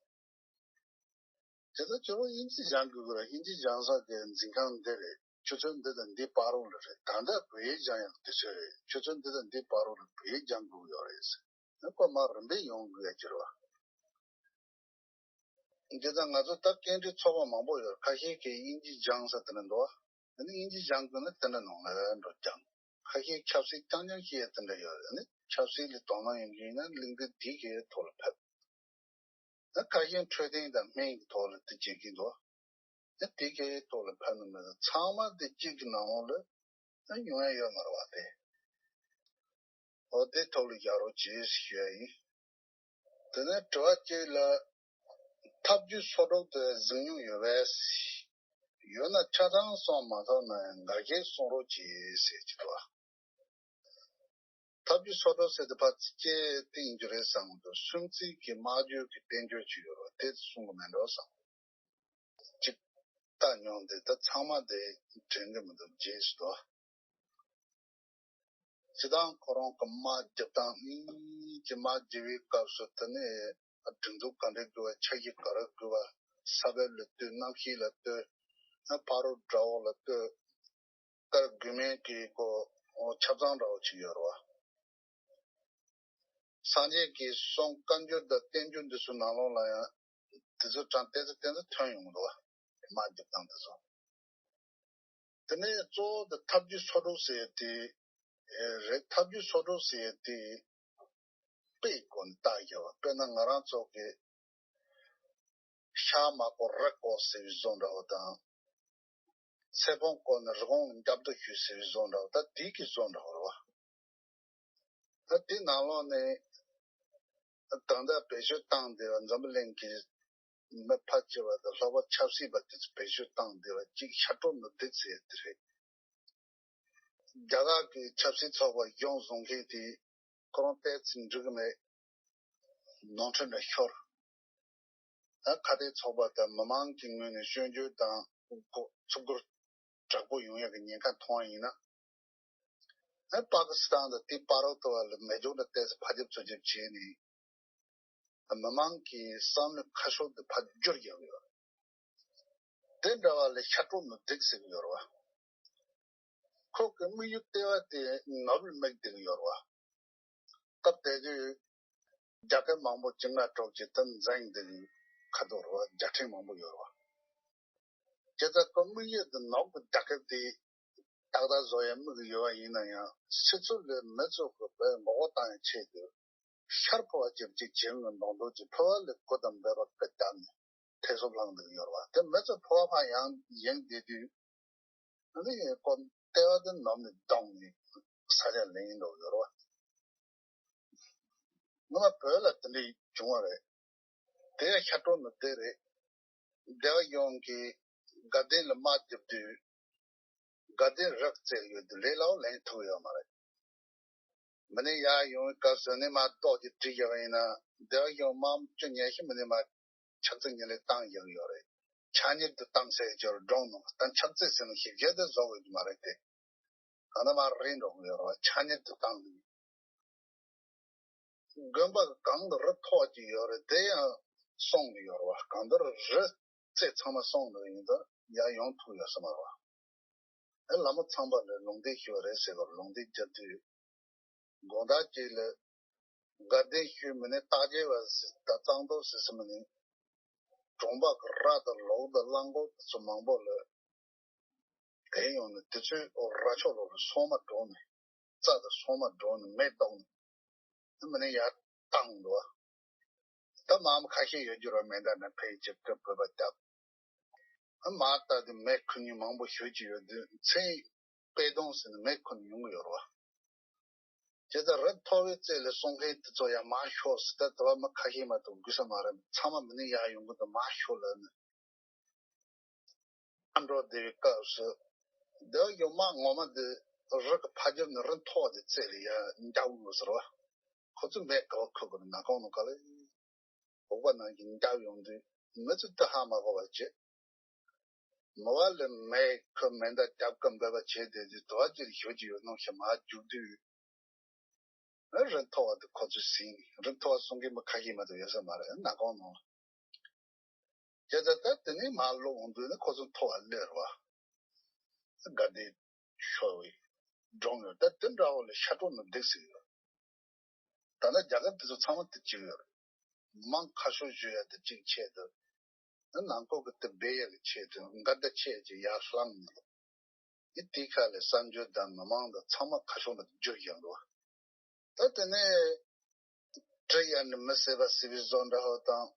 དེ་ལྟར་ཁྱོད་རང་དབྱིན་ཇི་སྦྱང་དགོས་ཀྱི་རེད། དབྱིན་ཇི་སྦྱང་ས་དེ་འཛིན་ཁང་འདི་རེད། ཆུ་ཚོད་འདི་དང་འདིའི་བར་རོ་ལ་རེད། ད་ལྟ་བོད་ཡིག་སྦྱང་ཡག་དུས་ཚོད་རེད། ཆུ་ཚོད་འདི་དང་འདིའི་བར་རོ་ལ་བོད་ཡིག་སྦྱང་དགོས་ཀྱི་ཡོད་རེད་ཟེར། ནི་ཁོ་མར་རིམ་པས་ཡོང་དགོས་ཡ་ཅིག་རེད་བ། འདི་ལྟར་ང་ཚོ་ད་སྐད་འཕྲིན་ཚོགས་པ་མང་པོ་ཡོད། ཁ་ཤས་ཀྱིས་དབྱིན་ཇི་སྦྱང་ས་དེ་འདྲ་འདུག་ཨ་ནི་དབྱིན་ཇི་སྦྱང་དགོས་ན་དེ་འདྲ་ནང་ལ་འགྲོ་སྦྱང་། ཁ་ཤས་ཆབ་སྲིད་རྐྱང་རྐྱང་ཤེས་ཡ་དེ་འདྲ་ཡོད། ཨ་ནི་ཆབ་སྲིད་ལ་དོ་སྣང་ཡོད་མཁན་ཡིན་ན་གླེང་སྟེགས་དེ་གའི་ཐོག་ལ་ཕེབས། ད་ཁ་ཤས་འཕྲོད་བསྟེན་དང་སྨན་གྱི་ཐོག་ལ་དེ་བྱེད་ཀྱི་འདུག་ད་དེ་གའི་ཐོག་ལ་ཕེབས་ན་མི་ཚང་མ་དེ་གཅིག་གི་ནང་ལོགས་ལ་ད་ཡོང་ཡ་ཡོད་མ་རེད་བ། དེ་འོ་དེ་ཐོག་ལ་ཡག་རོགས་བྱེད་ཞུ་ཡ་ཡིན། དེ་ནས་དྲི་བ་གཅིག་ལ། ཐབས་ཇུས་སོ་དྲུག་དེ་གཟིགས་མྱོང་ཡོད་པས། ཡོད་ན་ཆ་ཚང་གསུང་མ་ཐུབ་ན་ཡང་འགའ་ཤས་གསུང་རོགས་གྱིས་ཟེར་གྱི་འདུག་ཐབས་ཇུས་སོ་དྲུག་ཟེར་དེ་ཕར་ཅིག་སྟེང་རྒྱུ་རེད་བསམ་གི་འདུག་སུམ་རྩེན་གྱི་སྨྲ་བརྗོད་ཀྱི་བསྟན་བཅོས་ཅིག་ཡོད་རེད་བ། དེ་གསུང་གི་མེད་འགྲོ་བསམ། ཅིག་ལྟ་མྱོང་དེ་ད་ཚང་མ་དེ་དྲན་གི་མི་འདུག་རྗེས་སུ་དོ། སྤྱིར་བཏང་ཁོ་རང་གི་དམག་རྒྱབ་སྟངས་གཉིས་ཀྱི་དམག་རྒྱབ་པའི་སྐབས་སུ་དེ་ནས་སྒྲིག་འཛུགས་ག་འདྲ་དགོས་པ། ཆ་གཞི་ག་རེ་དགོས་པ། ས་བབ་ལ་ལྟོས། གནམ་གཤིས་ལ་ལྟོས། ཕ་རོལ་དགྲ་བོ་ལ་ལྟོས། ལྟར་དགོས་མིན་གྱི་ཁོ་ཆ་ཚང་འདྲ་བོ་ཅིག་ཡོད་རེད་བ། སངས་རྒྱས་ཀྱི་གསུང་བཀའ་འགྱུར་དང་བསྟན་འགྱུར་འདི་ཚོའི་ནང་ལོགས་ལ་ཡང་དེ་ཚོ་གྲངས་ཏོག་ཙམ་ཏོག་ཙམ་ཐོན་ཡོང་གི་འདུག་བ། དམག་རྒྱབ་སྟངས་དེ་ཚོ། དེ་ནས་གཙོ་བོ་དེ་ཐབས་ཇུས་སོ་དྲུག་ཟེར་ཡས་དེ་རེད། ཐབས་ཇུས་སོ་དྲུག་ཟེར་ཡས་དེ་དཔེའི་སྒོ་ནས་བལྟ་རྒྱུ་བ། དཔེར་ན་ང་རང་ཚོ་གི་ཤ་མ་བསྐོལ་རུས་བསྐོལ་ཟེར་བའི་བཟོ་འདྲ་བོ་དང་། ཚེ་ཕུང་བསྐོལ་ནས་རི་བོང་ལ་འཇབ་རྡོལ་གཞུས་ཟེར་བའི་བཟོ་འདྲ་བོ། ད་དེའི་གི་བཟོ་འདྲ་བོ་རེད་བ། ད་དེ་ནང་ལོགས་ནས་ད་ལྟ་བེད་སྤྱོད་བཏང་བསྡད་པ། འཛམ་བུ་གླིང་གི་མི་ཕལ་ཆེ་བ་དང་ལྷག་པར་ཆབ་སྲིད་པ་དེ་ཚོས་བེད་སྤྱོད་བཏང་བསྡད་པ་གཅིག་ཤ་གྲོག་ནུབ་རྡེག་ཟེར་ཡས་དེ་རེད། རྒྱ་གར་གྱི་ཆབ་སྲིད་ཚོགས་པ་གཞུང་བཟུང་མཁན་དེ་ཁོ་རང་ཏོག་ཙམ་འགྲིག་གི་མེད། ནོར་འཁྲུལ་འདྲ་ཤོར། ད་ཁ་གཏད་ཚོགས་པ་དང་མི་མང་གི་ངོས་ནས་སྐྱོན་བརྗོད་དང་ཚུར་རྒོལ་དྲག་པོ་ཡོང་ཡག་གི་ཉེན་ཁ་མཐོང་བ་ཡིན་ན། ཨ་པ་ཀི་སི་ཐན་དང་དེའི་བར་རོ་དུ་བ་ལ་མེ་སྒྱོགས་འདྲ་ཏོག་ཙམ་ཕར་རྒྱབ་ཚུར་རྒྱབ་བྱས་ནས། མི་མང་གི་བསམ་བློའི་ཁ་ཕྱོགས་དེ་ཕར་བསྒྱུར་རྒྱག་གི་ཡོད་རེད། དེ་འདྲ་བ་ལ་ཤ་གྲོག་ནུབ་རྡེག་ཟེར་གི་ཡོད་རེད་བ། ཁོ་གི་དམིགས་ཡུལ་ལྟེ་བ་དེ་ནོར་བུ་ལ་དམིགས་བསྡད་གི་ཡོད་རེད་བ། སྐབས་དེ་དུས་རྒྱ་སྐད་མང་པོ་བཅོ་ལྔ་དྲུག་ཅུ་དེ་འཛིན་བསྡད་གི་ཁ་དོག་རེད་བ། རྒྱལ་ཕྲན་མང་པོ་ཡོད་རེད་བ། བྱས་ཙང་ཁོ་དམིགས་ཡུལ་དེ་ནོར་བུ་རྒྱ་སྐད་དེ་ཏག་ཏག་བཟོ་ཡ་དམིགས་ཀྱི་ཡོད་པ་ཡིན་ན་ཡང་། སྲིད་ཚོགས་ལས་མི་ཚོ་གི་བས་མགོ་སྐོར་བཏང་ཡ་ཆེད་དུ། ཤར་ཕོ་བ་ཅིག་ཅིག་བྱེད་ངོ་མདོག་མདོག་ཅིག་ཕོ་བ་ལས་གོ་དང་འབེབས་པ་སྐད་བཏང་ནས་ཐེ་ཚོམ་ལངས་འདུག་ཡོད་རེད་བ། དེ་མི་ཚོ་ཕོ་བ་ཕར་ཡང་ཡེངས་བསྡད་དུས། ཨ་ནི་ཁོ་ལྟེ་བ་དེ་ནོར་ནས་བརྡུངས་ནས་ས་ཆ་ལེན་འགྲོ་ཡོད་རེད་བ། སྔོན་མ་བོད་ལ་དེ་འདྲ་བྱུང་བ་རེད། དེ་ཡང་ཤ་གྲོག་ནུབ་རྡེག་རེད། སྡེ་བ་གཞུང་གིས་དགའ་ལྡན་ལ་དམག་རྒྱབ་དུས། དགའ་ལྡན་རགས་བཙལ་ཡོད་དུས་ལས་སླ་པོ་ལེན་ཐུབ་ཡོད་མ་རེད། མི་ནས་ཡར་ཡོང་བའི་སྐབས་སུ་ནས་མར་ཏོག་ཅིག་བྲིས་བཞག་པ་ཡིན་ན། སྡེ་བ་གཞུང་དམངས་བཅུ་ཉེར་བཞི་མི་ནས་མར་ཆབ་རྩིས་ཉིན་ལས་བཏང་བཞག་ཡོད་རེད། ཆ་གཉེར་དུ་བཏང་ཟེར་གྱི་ཡོད་རེད། སྒྲུང་ནང་ད་ཆབ་རྩིས་ཟེར་ནས་ཞིབ་བཤེར་དུ་བཟོ་དགོས་ཀྱི་མ་རེད་དེ། གང་ལྟར་མར་རིལ་འགྲོ་གི་ཡོད་རེད་བ། ཆ་གཉེར་དུ་བཏང་གི། དགོན་པ་གང་དུ་རི་ཐོག་ཅིག་ཡོད་རེད། དེ་ཡང་སྲུང་གི་ཡོད་རེད་བ། གང་ལྟར་རི་རྩེ་ཚང་མ་སྲུང་འདུག་ཡིན་ཙང་ཡར་ཡོང་ཐུབ་ཡོད་ས་མ་རེད་བ། ཨེ་བླ་མ་ཚངས་པ་ལ་ལུང་བསྟན་ཞུས་པ་རེད་ཟེར་གོ། ལུང་བསྟན་རྒྱབ་དུས་དགོང་དག་ཅིག་ལ་དགའ་ལྡན་ཞུས་མི་ནས་རྟགས་བརྒྱད་པ་ཟེར་ད་གཙང་ཏོག་ཟེར་ས་མི་ནས་གྲོང་པ་གི་ར་དང་ལུག་དང་གླང་གོག་དེ་ཚོ་མང་པོ་ལ། དེ་ཡོང་ནས་དེ་ཚོའི་འོག་ར་ཕྱོགས་ལོགས་ལ་སྲུང་མ་བསྒྲོན་ནས། རྩྭ་དང་སྲུང་མ་བསྒྲོན་ནས་མེ་གཏོང་ནས། དེ་མི་ནས་ཡར་བཏང་འདུག་ད་མ་མ་ཁ་ཤས་ཡོད་རྒྱུ་ར་མེ་མདའ་ནས་ཕེབས་ཀྱི་སྐབས་བོད་པ་རྒྱབ། མ་ལྟ་དེ་མེ་ཁུར་མཁན་མང་པོ་ཞེ་ཅིག་ཡོད་དུས་མཚན་པད་སྡོང་ཟེར་ནས་མེ་ཁུར་མཁན་ཉུང་གི་ཡོད་རེད་བ། བྱས་ཙང་རི་མཐོ་བའི་རྩེ་ལ་སྲུང་མཁན་དེ་ཚོ་ཡར་མར་ཤོག་ཟེར། ད་དེ་བ་མི་ཁ་ཤས་མ་གཏོགས་འགུལ་ས་མ་རེད། ཚང་མ་མི་ནས་ཡར་ཡོང་གི་འདུག་མར་ཤོག་ལབ་ནས། ཨ་འགྲོ་བསྡད་པའི་སྐབས་སུ། སྡེ་བ་གཞུང་དམངས་ངོ་མ་འདི་རི་གི་ཕ་རྒྱབ་ནས་རི་མཐོ་བ་དེ་རྩེ་ལ་ཡར་འཇབ་ཡོང་ཟེར་བ། ཁོ་ཚོས་མེ་ག་བ་ཁུར་དགོས་ན་གང་ནང་ག་ལ་འུག་པ་ནང་གི་འཇབ་ཡོང་དུས་མི་ཚོས་དེ་ཧ་མ་གོ་བ་བྱས། མི་བ་ལས་མེ་ཁུར་མེ་མདའ་རྒྱབ་ཀི་འབད་པ་བྱས་བསྡད་དུས་དེ་བ་ཅིག་ཞོ་ཅིག་ཡོད་སྣང་ཞིག་མར་རྒྱུག་དུས། རི་མཐོ་བ་དེ་ཁོ་ཚོས་ཟིན། རི་མཐོ་བ་སྲུང་མཁན་མི་ཁ་ཤས་མ་གཏོགས་ཡོད་ས་མ་རེད། ནག་ཁུང་ནང་། བྱས་ཙང་ད་དེ་ནས་མར་ལོག་འོང་དུས་ནི་ཁོ་ཚོ་མཐོ་བ་སླེབས་རེད་བ། དགའ་ལྡན་ཤོར་བའི་སྒྲུང་ཡོད། ད་དེ་འདྲ་བོ་ལ་ཤར་གྲོང་ནང་བསྡད་ཟིན་ཡོད། ད་ལྟ་རྒྱ་གར་དེ་ཚོ་ཚང་མ་དེ་གཅིག་ཡོད་རེད། མང་ཁ་ཤོས་བཞུགས་ཡ་དེ་གཅིག་ཆེད་དུ། ནང་ཁོག་གི་དེ་སྦས་ཡ་གི་ཆེད་དུ་འགལ་ཟླ་ཆེ་ཅིག་ཡར་བསླངས་ནས། ཨི་དེ་ཁ་ལས་གསར་འབྱོར་དང་མི་མང་དང་ཚང་མ་ཁ་ཕྱོགས་ལ་འགྱུར་བཞག་འདུག་ད་དེ་ནས་གྲི་གཡར་ནས་མི་བསད་པ་ཟེར་བའི་བཟོ་འདྲ་བོ་དང་།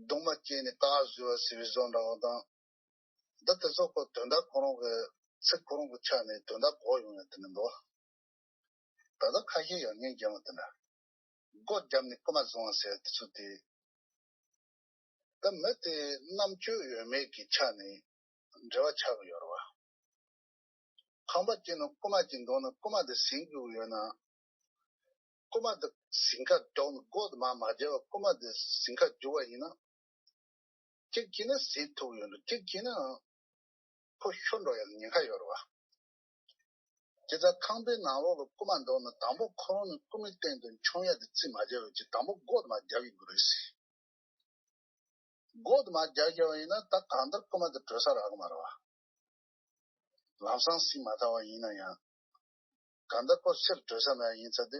གདུང་མ་བསྐྱེད་ནས་སྟག་གཟིགས་པ་ཟེར་བའི་བཟོ་འདྲ་བོ་དང་། འདི་དེ་ཚོ་ཁོ་དོན་དག་ཁོ་རང་གི་ཚིག་ཁོ་རང་གི་ཆ་ནས་དོན་དག་གོ་ཡོང་ཡ་དེ་ནི་འདུག་ད་ལྟ་ཁ་ཤས་ཡང་ཉན་རྒྱུ་མ་དེ་འདྲ། སྒོ་བརྒྱབ་ནས་རྐུ་མ་བཟུང་བ་ཟེར་དེ་ཚོ་དེ། ད་མི་དེ་རྣམ་དཔྱོད་ཡོད་མེད་ཀྱི་ཆ་ནས་འབྲེལ་བ་ཆགས་ཀྱི་ཡོད་རེད་བ། ཁང་པ་གཅིག་ནང་རྐུ་མ་གཅིག་འདུག་ན་རྐུ་མ་དེ་ཟིན་དགོས་ཡོད་ན། རྐུ་མ་དེ་ཟིན་ཁ་རྒྱོག་ནས་སྒོ་དེ་མར་མ་བརྒྱབ་པར་རྐུ་མ་དེ་ཟིན་ཁ་རྒྱུག་པ་ཡིན་ན། གཅིག་བྱས་ན་ཟིན་ཐུབ་ཡོད་འགྲོ། གཅིག་བྱས་ན་ཁོ་ཤོར་འགྲོ་ཡག་ཉེན་ཁ་ཡོད་རེད་བ། དེ་ལྟར་ཁང་པའི་ནང་ལོགས་ལ་རྐུ་མ་འདུག་ན་དང་པོ་ཁོ་རང་ནས་རྐུ་མའི་སྟེང་དུ་མཆོང་ཡ་དེ་རྩིས་མ་བརྒྱབ་པ་བྱས། དང་པོ་སྒོ་དེ་མར་རྒྱག་གི་དགོས་རེད་ཟེར། སྒོ་དེ་མར་རྒྱག་བཞག་པ་ཡིན་ན་ད་གང་ལྟར་རྐུ་མ་དེ་བྲོས་ས་རག་གི་མ་རེད་བ། ལམ་སང་ཟིན་མ་ཐག་པ་ཡིན་ན་ཡང་། གང་ལྟར་ཁོ་ཕྱིར་བྲོས་ས་མེད་ཡིན་ཙང་དེ།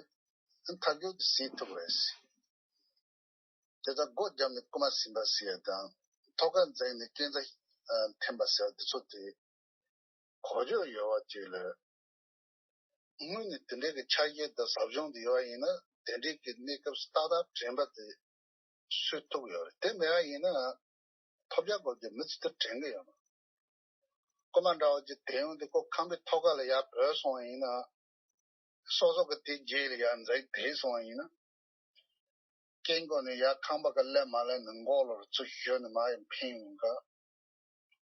མཐའ་མཇུག་ཏུ་ཟིན་ཐུབ་རེད། དེ་ལྟར་སྒོ་བརྒྱབ་ནས་རྐུ་མ་ཟིན་པ་ཟེར་ཡ་དང་། ཐོག་ཁ་འཛེགས་ནས་རྐྱེན་རྩ་འཐེན་པ་ཟེར་བ་དེ་ཚོ་དེ་གོ་རྒྱུ་ཡོད་པ་ཅིག་ལ། དངོས་ནས་དེ་འདྲའི་གི་ཆ་ཤས་དང་ཟབ་སྦྱོང་དེ་ཡོད་པ་ཡིན་ན། དེ་འདྲའི་གི་གནས་སྐབས་སུ་ཏག་ཏག་དྲན་པ་དེ་གསོས་ཐུབ་ཡོད་རེད། དེ་མེད་པ་ཡིན་ན་ཐོབ་རྒྱག་དགོས་ཀྱི་མི་ཚེ་དེ་དྲན་གི་ཡོད་མ་རེད། རྐུ་མ་འདྲ་བོ་ཅིག་དེ་ཡོང་དུས་ཁོ་ཁང་པའི་ཐོག་ཁ་ལ་ཡར་བྲོས་སོང་བ་ཡིན་ན། སོ་སོ་གི་དེ་རྗེས་ལ་ཡར་འཛེགས་དེད་སོང་བ་ཡིན་ན། རྐྱེན་སྒོ་ནས་ཡར་ཁང་པ་གི་སླེབས་མ་སླེབས་ནས་མགོ་ལོག་ཚུར་ཞོན་ནས་མར་ཡར་འཕེན་ཡོང་ག་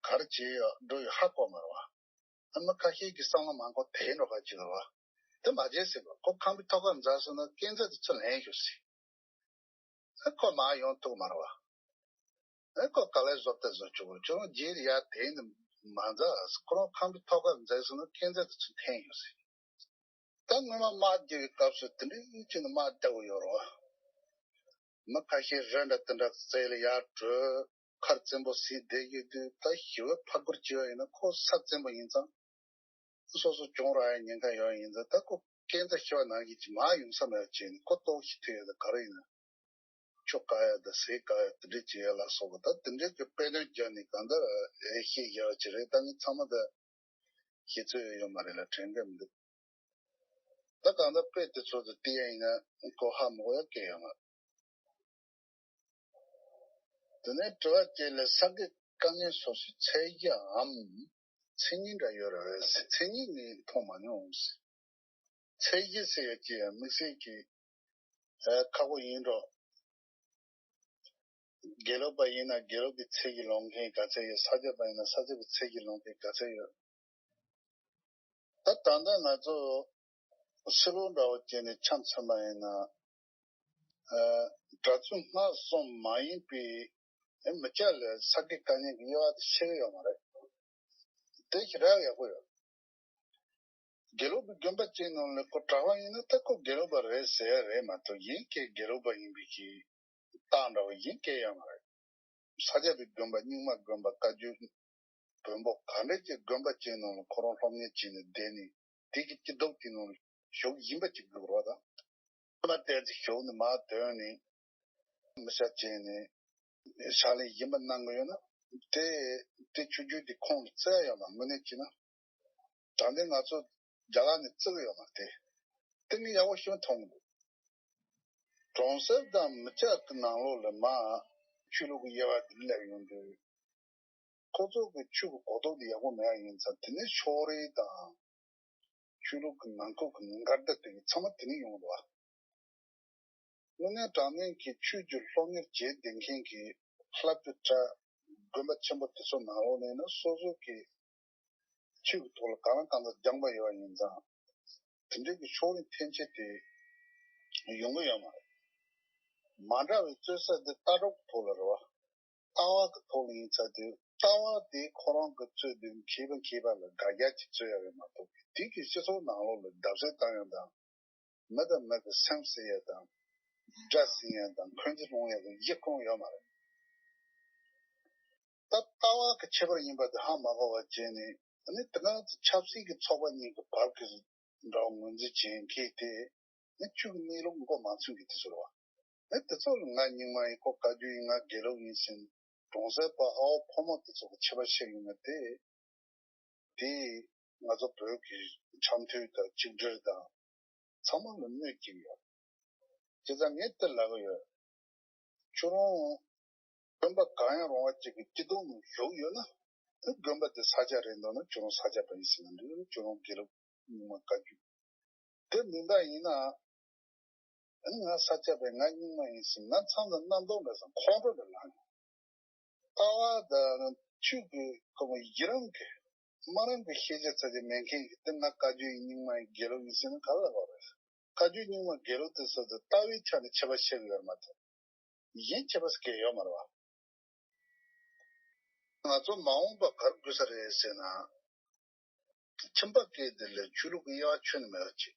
ག་རེ་བྱས་ཡོད་འགྲོ་ཡོད་ཧ་གོ་མ་རེད་བ། ཨ་མི་ཁ་ཤས་ཀྱི་བསམ་བློ་མ་འཁོར་དེ་འགྲོ་ཁ་ཅིག་རེད་བ། དེ་མ་བྱེད་ཟེར་བ། ཁོ་ཁང་པའི་ཐོག་ཁར་འཛེགས་སོང་ན་རྐྱེན་རྩ་དེ་ཚུར་ལེན་ཤོག་ཟེར། ཨ་ཁོ་མར་ཡོང་ཐུབ་མ་རེད་བ། ཨ་ཁོ་ག་ལེར་བཟོ་ལྟ་བཟོ་ཆོག་གི། ཁྱོད་རང་རྗེས་ལ་ཡར་དེད་ནས་མ་འཛེགས། ཁོ་རང་ཁང་པའི་ཐོག་ཁར་འཛེགས་སོང་ན་རྐྱེན་རྩ་དེ་ཚུར་འཐེན་ཤོག་ཟེར། ད་སྔོན་མ་དམག་རྒྱག་པའི་སྐབས་སུ་དེ་འདྲའི་བྱས་ནས་དམག་རྒྱག་གི་ཡོད་རེད་བ། མི་ཁ་ཤས་རི་འདྲ་དེ་འདྲ་རྩེ་ལ་ཡར་བྲོས། མཁར་བཙན་པོ་ཟིན་བསྡད་ཡོད་དུས། ད་ཞི་བའི་ཕར་རྒོལ་བྱས་པ་ཡིན་ན་ཁོ་ས་བཙན་པོ་ཡིན་ཙང་། སོ་སོ་གྱོང་རག་ཡ་ཉེན་ཁ་ཡོད་ཡིན་ཙང་། ད་ཁོ་རྐྱེན་རྩ་ཤི་བ་ནང་བཞིན་གྱི་མར་ཡོང་ས་མེད་བྱས་ནས། ཁོ་ལྟོགས་ཤི་ཐུབ་ཡ་ད་ག་རེ་ཡིན་ན། ཆུ་བཀག་ཡ་དང་ཟས་བཀག་ཡ་དེ་འདྲ་བྱེད་ཡ་ལ་སོགས་པ། ད་དེ་འདྲའི་གི་དཔེ་སྟོན་བརྒྱབ་ནས་གང་ལྟར་ཨེ་ཤེས་བཞག་ཅིག་རེད། ད་ངས་ཚང་མ་ད་ཤེས་ཚོད་ཡོད་མ་རེད་ལ། དྲན་གི་མི་འདུག་ད་གང་ལྟར་དཔེ་དེ་ཚོ་དང་བསྟུན་ཡ་ཡིན་ན་ཁོ་ཧ་མ་གོ་ཡ་སྐད་ཡོད་མ་རེད། དེ་ནས་དྲི་བ་བཅས་ལ། ས་དགེ་བཀའ་གཉན་སོ་སོའི་མཚན་གཞིའམ་མཚན་ཉིད་འདྲ་ཡོད་རེད་ཟེར། མཚན་ཉིད་ངས་མཐོང་མ་མྱོང་ཟེར། མཚན་གཞི་ཟེར་ཡ་ཅིག་ཡང་དམིགས་བསལ་གྱི་ཨ་ཁག་པོ་ཡིན་འགྲོ། དགེ་ལུགས་པ་ཡིན་ན་དགེ་ལུགས་ཀྱི་མཚན་གཞི་ལོངས་མཁན་ག་ཚད་ཡོད། ས་སྐྱ་པ་ཡིན་ན་ས་སྐྱ་པའི་མཚན་གཞི་ལོངས་མཁན་ག་ཚད་ཡོད། ད་ད་ལྟ་ང་ཚོ་ ཕྱི་ལོགས་འདྲ་བོ་བྱས་ནས་ཆ་མཚོན་པ་ཡིན་ན། ཨ། གྲྭ་བཙུན་སྔར་སོང་མ་ཡིན་པའི་མི་སྐྱ་ལ་ས་དགེ་བཀའ་རྙིང་གི་དབྱེ་བ་དེ་ཤེས་ཀྱི་ཡོད་མ་རེད། དེ་ཞེ་དྲག་ཡག་པོ་ཡོད། དགེ་ལུགས་པའི་དགོན་པ་གཅིག་ནང་ལ་ཁོ་གྲྭ་པ་ཡིན་ན་ད་ཁོ་དགེ་ལུགས་པ་རེད་ཟེར་ཡ་རེད་མ་གཏོགས། གཞན་སྐད་དགེ་ལུགས་པ་ཡིན་པའི་གི་རྟགས་འདྲ་བོ་གཞན་སྐད་ཡོད་མ་རེད། ས་སྐྱ་པའི་དགོན་པ། རྙིང་མ་དགོན་པ། བཀའ་བརྒྱུད། བོན་པོ་ག་འདྲ་ཅིག་དགོན་པ་གཅིག་ནང་ལ་ཁོ་རང་སློབ་གཉེར་བྱས་ནས་བསྡད་ནས། དེ་གི་སྐྱིད་སྡུག་དེ་ནང་ལ་ཞུགས་ཡིན་པ་ཅིག་དགོས་རེད་ད། མ་གཏད་ཅིག་ཞུགས་ནས་མར་ཐོན་ནས་མི་ཤ་བཅད་ནས་ཕྱག་ལས་གཞན་པ་གནང་གི་ཡོད་ན། དེ་དེ་ཆོས་བརྒྱུད་དེ་ཁོང་ལ་བརྩི་ཡ་ཡོད་མ། དངོས་གནས་བྱས་ན། དྲང་བདེན་ང་ཚོ་རྒྱ་གར་ནས་བརྩི་གི་ཡོད་མ་རེད་དེ། དེ་ནི་ཡག་པོ་ཞིག་མཐོང་གི་འདུག་གྲོང་གསེབ་དང་མི་སྐྱ་གི་ནང་ལོགས་ལ་མར་ཆོས་ལུགས་ཀྱི་དབྱེ་བ་དེ་སླེབས་ཡོང་དུས། ཁོ་ཚོ་གི་ཆོས་ཀྱི་གོ་རྟོགས་དེ་ཡག་པོ་མེད་པ་ཡིན་ཙང་། དེ་ནས་ཕྱོགས་རིས་དང་ཆོས་ལུགས་ཀྱི་ནང་ཁུལ་གྱི་འགལ་ཟླ་དེ་གི་ཚང་མ་དེ་ནས་ཡོང་གི་འདུག་བ། དངོས་གནས་དྲང་གནས་ཀྱི་ཆོས་ཀྱི་སློབ་གཉེར་བྱེད་བསྡད་མཁན་གྱི་བླ་སྤྲུལ་གྲྭ་དགོན་པ་ཆེན་པོ་དེ་ཚོ་ནང་ལོགས་ནས་ན་སོ་སོ་གི་ཆོས་ཀྱི་ཐོག་ལ་གང་ལ་གང་འཚམ་སྦྱངས་པ་ཡོད་པ་ཡིན་ཙང་། དེ་འདྲའི་གི་ཕྱོགས་རིས་འཐེན་འཁྱེར་དེ་ཡོང་གི་ཡོད་མ་རེད། མ་འདྲ་བའི་རྩོད་ས་དེ་ལྟ་གྲུབ་ཀྱི་ཐོག་ལ་རེད་བ། ལྟ་བ་གི་ཐོག་ལ་ཡིན་ཙང་དེ། ལྟ་བ་དེ་ཁོ་རང་གི་རྩོད་དུས་མཁས་པ་མཁས་པ་ལ་དགག་རྒྱག་ཅིག་རྩོད་ཡ་རེད་མ་གཏོགས། དེ་གི་སྤྱི་ཚོགས་ནང་ལོགས་ལ་བརྡབ་གསིག་བཏང་ཡ་དང་། མི་དང་མི་གི་སེམས་གསོ་ཡ་དང་། དགྲ་ཟིན་ཡ་དང་། འཁོན་འཛིན་སློང་ཡ་གི་གཞི་ཁུངས་ཡོད་མ་རེད། ད་ལྟ་བ་གི་ཁྱད་པར་ཡིན་པ་དེ་ཧ་མ་གོ་བ་བྱས་ནས། ཨ་ནི་དེ་ག་ཚོད་ཆབ་སྲིད་ཀྱི་ཚོགས་པ་གཉིས་ཀྱི་བར་གྱི་འདྲ་བ་ངོས་འཛིན་བྱེད་མཁན་དེ། ནི་ཆོས་ཀྱི་གནས་ལུགས་མགོ་མ་ཚོས་མཁན་དེ་ཚོ་རེད་བ། ནི་དེ་ཚོ་ལ་ང་རྙིང་མ་ཡིན། ཁོ་བཀའ་བརྒྱུད་ཡིན། ང་དགེ་ལུགས་ཡིན་ཟེར་ནས་གྲོང་གསེབ་པ་ཨ་བོ་ཕོ་མོ་དེ་ཚོ་གི་ཁྱད་པར་ཕྱེ་ཡོང་ན། དེ་དེས་ང་ཚོ་བོད་ཀྱི་འཆམ་མཐུན་དང་གཅིག་སྒྲིལ་དང་ཚང་མ་ལ་གནོད་སྐྱེལ་གྱི་ཡོད། བྱས་ཙང་ངས་དེ་ལབ་ཀྱི་ཡོད། ཁྱོད་རང་དགོན་པ་གང་ཡང་རུང་བ་ཅིག་གི་སྐྱིད་སྡུག་ནང་ཞུགས་ཡོད་ན། དེ་དགོན་པ་དེ་ས་སྐྱ་རེད་འདུག་ན་ཁྱོད་རང་ས་སྐྱ་པ་ཡིན་ཟེར་ན་འགྲིག་གི་རེད། ཁྱོད་རང་དགེ་ལུགས་རྙིང་མ་བཀའ་བརྒྱུད། དེ་མིན་པ་ཡིན་ན། ཨ་ནི་ང་ས་སྐྱ་པ་ཡིན། ང་རྙིང་མ་ཡིན་ཟེར། ང་མཚམས་དང་རྣམ་རྟོག་མེད་ཙང་ཁོང་ཁྲོ་དེ་ལངས་ནས། ལྟ་བ་དང་ཆོས་ཀྱི་སྐོར་ཡི་རང་གི་སྨོན་ལམ་གྱི་ཤེས་བྱ་ཚད་ཅིག་མེད་མཁན་གྱིས། དེ་ང་བཀའ་བརྒྱུད་ཡིན། རྙིང་མ་ཡིན། དགེ་ལུགས་ཡིན་ཟེར་ན་ག་ལ་ལབ་པ་རེད། བཀའ་བརྒྱུད་རྙིང་མ་དགེ་ལུགས་དེ་ཚོ་དེ་ལྟ་བའི་ཆ་ནས་ཁྱད་པར་ཕྱེ་གི་ཡོད་མ་གཏོགས། གཞན་ཁྱད་པར་གང་ཡང་ཡོད་མ་རེད་བ། ང་ཚོ་མ་འོངས་པ་ག་རེ་དགོས་ས་རེད་ཟེར་ན། ཁྱིམ་པ་སྐད་དེ་ལ་ཆོས་ལུགས་ཀྱི་དབྱེ་བ་ཁྱོན་ནས་མེད་པ་ཅིག་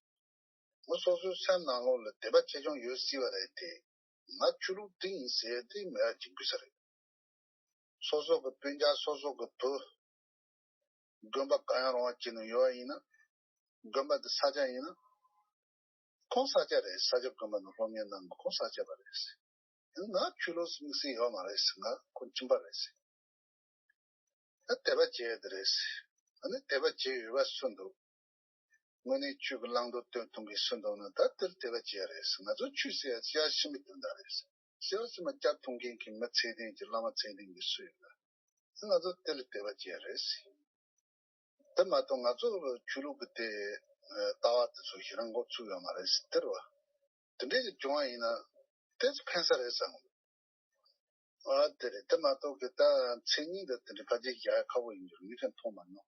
ངོ་སོ་སོའི་སེམས་ནང་ལོགས་ལ་དད་པ་ཆེ་ཆུང་ཡོད་སྲིད་པ་རེད་དེ། ང་ཆོས་ལུགས་འདི་ཡིན་ཟེར་དེ་མེད་པ་ཅིག་དགོས་ས་རེད། སོ་སོ་གི་སྤུན་ཀྱག་སོ་སོ་གི་བུ། དགོན་པ་གང་ཡང་རུང་བ་ཅིག་ནང་ཡོད་པ་ཡིན་ན། དགོན་པ་འདི་ས་སྐྱ་ཡིན་ན། ཁོང་ས་སྐྱ་རེད། ས་སྐྱ་དགོན་པ་ནང་སློབ་གཉེར་གནང་གི། ཁོང་ས་སྐྱ་པ་རེད། ང་ཆོས་ལུགས་སུ་དམིགས་བསལ་ཡོད་མ་རེད། ང་ཁོང་ཁྱིམ་པ་རེད། ད་དད་པ་བྱེད་ཡ་དེ་རེད། ཨ་ནི་དད་པ་བྱེད་འོས་པ་སུ་འདུག་དངོས་གནས་ཆོས་ཀྱི་བླང་དོར་སྟོན་ཐུབ་མཁན་སུ་འདུག་ན་ད་དེར་དད་པ་བྱེད་ཡ་རེད། ང་ཚོ་ཆོས་ཟེར་ཡ་སྐྱེ་བ་ཕྱི་མའི་དོན་དག་རེད། སྐྱེ་བ་ཕྱི་མ་སྐྱབས་ཐུབ་མཁན་གྱི་མི་ཚད་ལྡན་གྱི་བླ་མ་ཚད་ལྡན་གྱི་སུ་ཡོད་ན། ང་ཚོ་དེ་ལ་དད་པ་བྱེད་ཡ་རེད། དེ་མ་གཏོགས་ང་ཚོ་ཆོས་ལུགས་ཀྱི་དེ་ལྟ་བ་དེ་ཚོ་ཞེ་དྲག་མགོ་ཚོས་ཡོད་མ་རེད་ཟེར། དེ་རེད་བ། དེ་འདྲས་ཀྱི་བྱུང་བ་ཡིན་ན་དེ་ཚོ་ཕན་ས་རེད་བསམ། ཨ་དེ་རེད། དེ་མ་གཏོགས་ཀྱི་ད་མཚན་ཉིད་དང་དེ་འདྲ་ཕལ་ཆེར་བཞག་ཡ་ཁག་པོ་ཡིན་རྒྱུ་རེད། ངས་ཀྱང་མཐོང་མ་མྱོང་